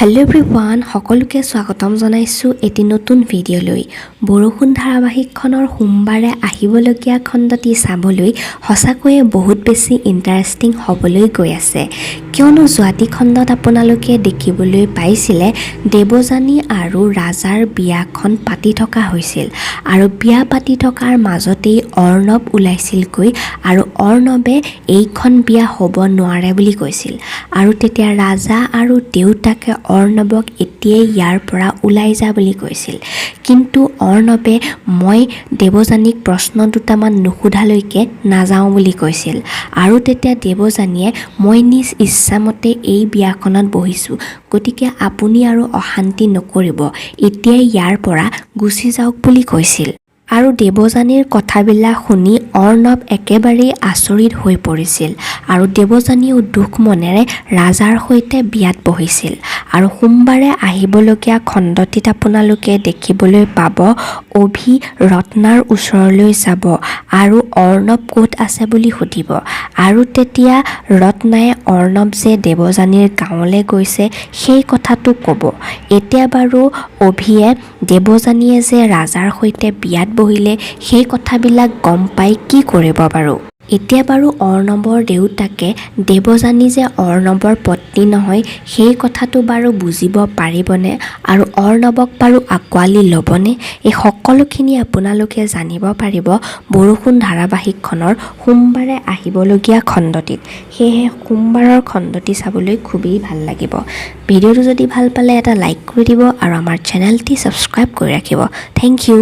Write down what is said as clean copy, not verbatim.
Hello' everyone, সকলোকে স্বাগতম জনাইছোঁ এটি নতুন ভিডিঅ'লৈ। বৰষুণ ধাৰাবাহিকখনৰ সোমবাৰে আহিবলগীয়া খণ্ডটি চাবলৈ সঁচাকৈয়ে বহুত বেছি ইণ্টাৰেষ্টিং হ'বলৈ গৈ আছে, কিয়নো যোৱাটি খণ্ডত আপোনালোকে দেখিবলৈ পাইছিলে দেৱযানী আৰু ৰাজাৰ বিয়াখন পাতি থকা হৈছিল আৰু বিয়া পাতি থকাৰ মাজতেই অৰ্ণৱ ওলাইছিলগৈ আৰু অৰ্ণৱে এইখন বিয়া হ'ব নোৱাৰে বুলি কৈছিল। আৰু তেতিয়া ৰাজা আৰু দেউতাকে অৰ্ণৱক এতিয়াই ইয়াৰ পৰা ওলাই যা বুলি কৈছিল। কিন্তু অৰ্ণৱে মই দেৱযানীক প্ৰশ্ন দুটামান নুসুধালৈকে নাযাওঁ বুলি কৈছিল। আৰু তেতিয়া দেৱযানীয়ে মই নিজ ইচ্ছামতে এই বিয়াখনত বহিছোঁ, গতিকে আপুনি আৰু অশান্তি নকৰিব, এতিয়াই ইয়াৰ পৰা গুচি যাওক বুলি কৈছিল। আৰু দেৱযানীৰ কথাবিলাক শুনি অৰ্ণৱ একেবাৰেই আচৰিত হৈ পৰিছিল আৰু দেৱযানীয়েও দুখ মনেৰে ৰাজাৰ সৈতে বিয়াত বহিছিল। আৰু সোমবাৰে আহিবলগীয়া খণ্ডটিত আপোনালোকে দেখিবলৈ পাব, অভি ৰত্নাৰ ওচৰলৈ যাব আৰু অৰ্ণৱ ক'ত আছে বুলি সুধিব। আৰু তেতিয়া ৰত্নাই অৰ্ণৱ যে দেৱযানীৰ গাঁৱলৈ গৈছে, সেই কথাটো ক'ব। এতিয়া বাৰু অভিয়ে দেৱযানীয়ে যে ৰাজাৰ সৈতে বিয়াত বহিলে, সেই কথাবিলাক গম পাই কি কৰিব বাৰু? এতিয়া বাৰু অৰ্ণৱৰ দেউতাকে দেৱযানী যে অৰ্ণৱৰ পত্নী নহয়, সেই কথাটো বাৰু বুজিব পাৰিবনে আৰু অৰ্ণৱক বাৰু আঁকোৱালি ল'বনে? এই সকলোখিনি আপোনালোকে জানিব পাৰিব বৰষুণ ধাৰাবাহিকখনৰ সোমবাৰে আহিবলগীয়া খণ্ডটিত। সেয়েহে সোমবাৰৰ খণ্ডটি চাবলৈ খুবেই ভাল লাগিব। ভিডিঅ'টো যদি ভাল পালে এটা লাইক কৰি দিব আৰু আমাৰ চেনেলটি ছাবস্ক্ৰাইব কৰি ৰাখিব। Thank U.